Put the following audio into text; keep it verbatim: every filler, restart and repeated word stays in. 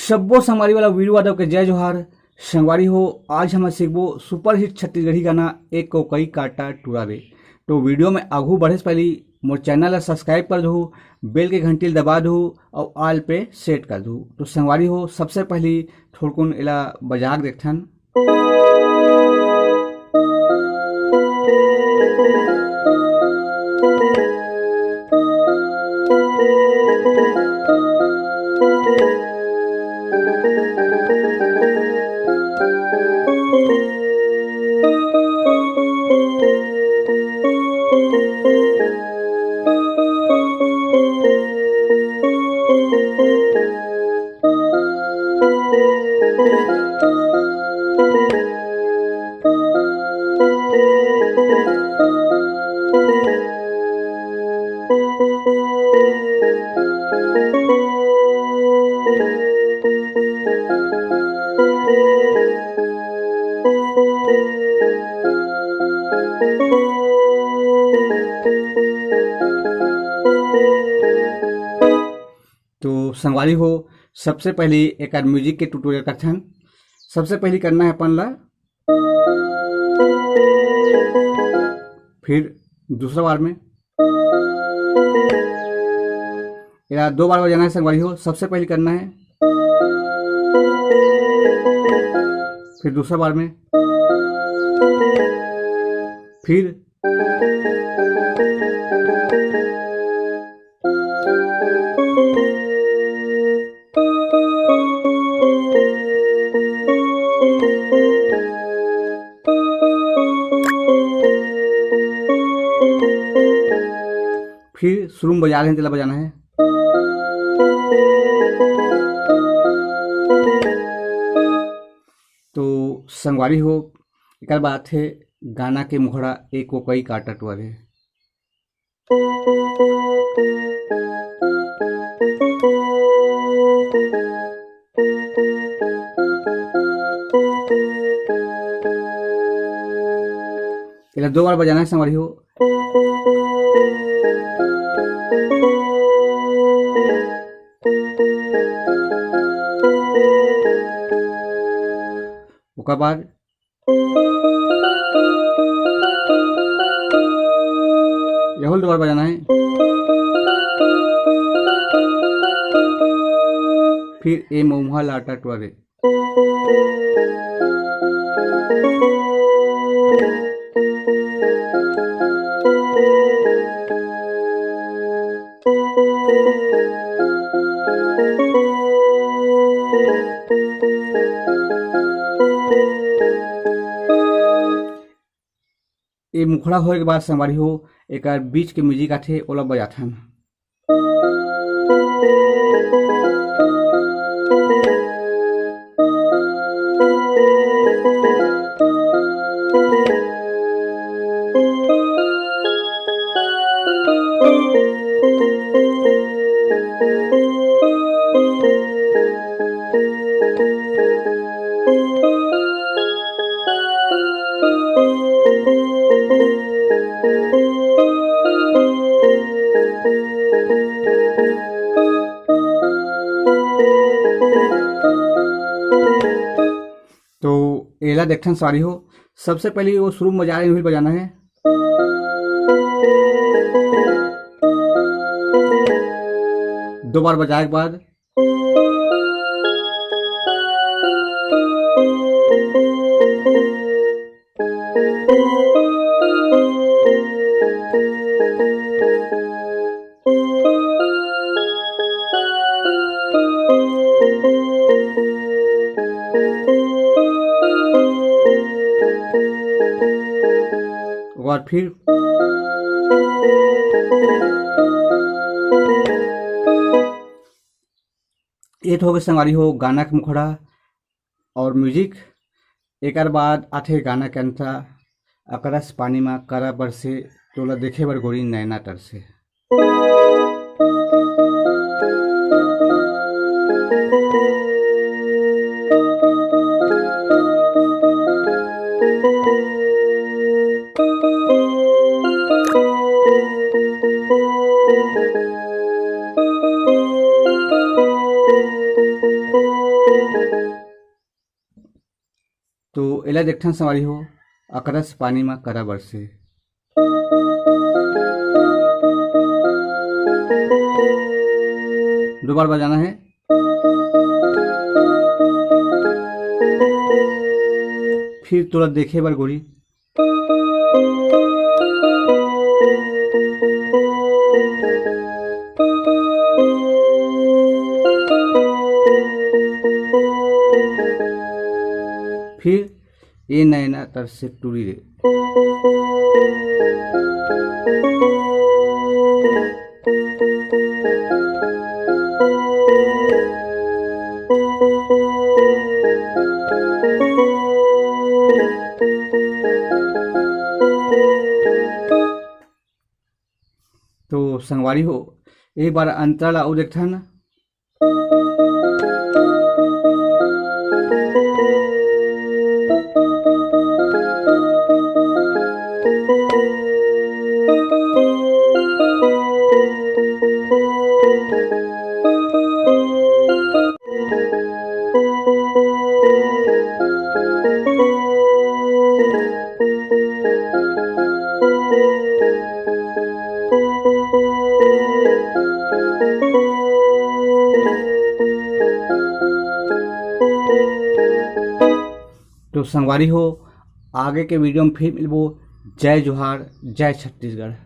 सब्बो संगवारी वाला वीरू यादव के जय जोहार। संगवारी हो, आज हम सीखबो सुपरहिट छत्तीसगढ़ी गाना एक कोकई काटा टूरा रे। तो वीडियो में आगू बढ़े से पहली मोर चैनल ला सब्सक्राइब कर दू, बेल के घंटी ला दबा दू और ऑल पे सेट कर दू। तो संगवारी हो, सबसे पहली थोड़कुन एला बजा के देखथन। तो संगवारी हो, सबसे पहली एकर म्यूजिक के ट्यूटोरियल करथन। सबसे पहली करना है अपन ला, फिर दूसरा बार में, एला दो बार बजाना है संगवारी हो। सबसे पहली करना है, फिर दूसरा बार में, फिर फिर शुरू में बजा रहे हैं, तेला बजाना है। तो संगवारी हो, एकर बात है गाना के मुखड़ा एक कोकई काटा टूरा रे। एला दो बार बजाना है संगवारी हो। ओकर बाद यहू ला दो बार बजाना है। फिर ए मउहा लाटा टूरा रे। ए मुखड़ा होए के बाद संगवारी हो, एकर बीच के म्यूजिक आथे, ओला बजाथन। तो एला देखथन संगवारी हो, सबसे पहले वो शुरू में बजा रहे हैं, वही बजाना है। दो बार बजाए के बाद और फिर ये तो हो गए संगवारी हो गाना के मुखड़ा और म्यूजिक। एकर बाद आथे गाना के अंतरा, अकरस पानी मा करा बरसे, तोला देखे बर गोरी नैना तरसे। तो एला देखथन संगवारी हो, अकरस पानी म करा बरसे। दो बार बजाना है। फिर तोला देखे बर गोरी। फिर ए नैना तर से टूरी रे। तो संगवारी हो, एक बार अंतरा ला अउ देखथन। तो संगवारी हो, आगे के वीडियो में फिर मिलबो। जय जोहार, जय छत्तीसगढ़।